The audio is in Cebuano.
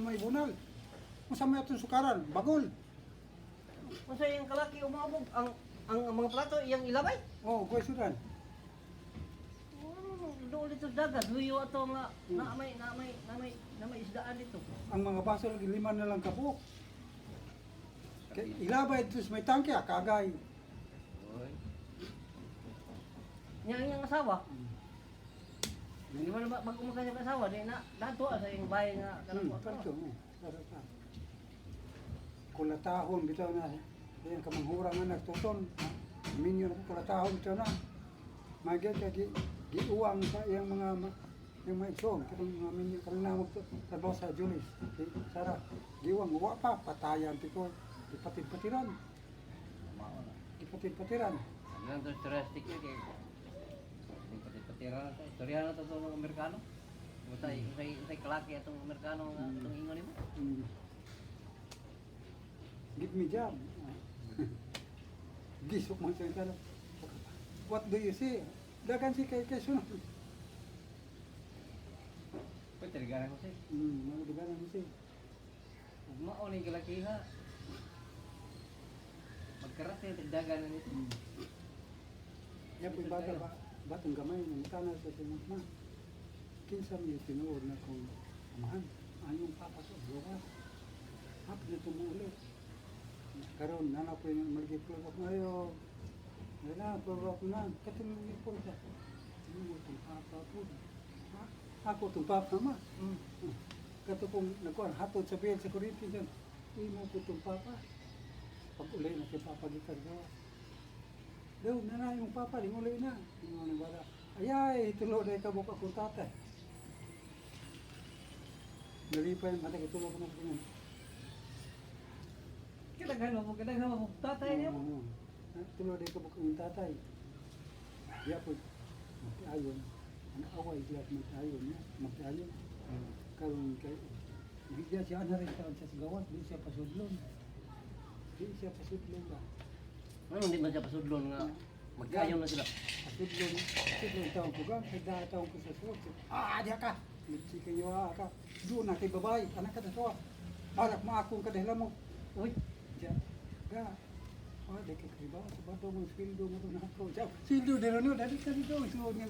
May bunal. Unsa may atong sukaran? Bagol. Unsa iyang kalaki umabog ang mga plato iyang ilabay? Oh, goy sudan. Oh, doon dito sa dagat, huyo ato nga na may isdaan dito. Ang mga baso lagi lima na lang kabuok. Kay ilabay dito sa may tangke, ah, kagay. Oy. Nya ang iyang asawa. Di ba na bago mo kanyang asawa di na dato sa iyang bahay nga kanang Parto. Oh, para pa. Kulatahon bitaw na. Ayan kamanghura nga nagtuton. Minyo na kulatahon bitaw na. Magyat kay giuwang sa iyang mga yung mga igsoon katong mga minyo kanang namog to trabaho sa Julis. Si Sara, giuwang wa pa patayan ti ko. Gipatid-patiran. Gipatid-patiran. Ang to stress kay pati-patira na to. Istorya na to itong mga Amerikano. Usay kalaki atong Amerikano nga atong ingon nimo. Give me job. Gisok man sa tanong. What do you see? Dagan si kay sunod. Pwede talaga ko say. Mga dagan mo si. Ug mao ni kalaki ha. Magkarate tagdagan na nito. Yan po yung bata ba, batang gamay ng tana sa sinong ma. Kinsa may tinuod na kung amahan, ayong papa sa gawas. Hapit na tumuuli. Karon nana po yung malagi po ngayon. Wala, puro ako na. Katingin po siya. Ano mo itong papa po? Ha? Ako itong papa ma. Kato kong nagkuhan, hatod sa biyan sa Corinthians yan. Imo ko itong papa. Pag uli na kay papa gikan gawas. Daw, na na yung papa, di uli na. Yung mga bata. Ayay, tulo na ikaw mukha kong tatay. Nalipay, matay, tulog ko na po yun. Kadaghan mo po tatay niyo. Oo. Tulo na ikaw mukha kong tatay. Diya po, magkayon. Ang away, diya magkayon niya. Magkayon. Karon kay Bigyan siya na rin taon siya sa gawas, di siya pasudlon. Di siya pasudlon ba? Ano hindi man siya pasudlon nga magkayon na sila. Pasudlon, pasudlon taon ko ga, kay da taon ko sa suot. Ah, diya ka. Nagchika yo ah, ka. Doon na kay babae, anak ka sa Arak mo akong kadahilan mo. Uy, Diya, ga. Ah, di ka kay ba? Sa bato mo, sweldo mo na ako. Diya, sweldo din ano, dali ka dito, suot nga.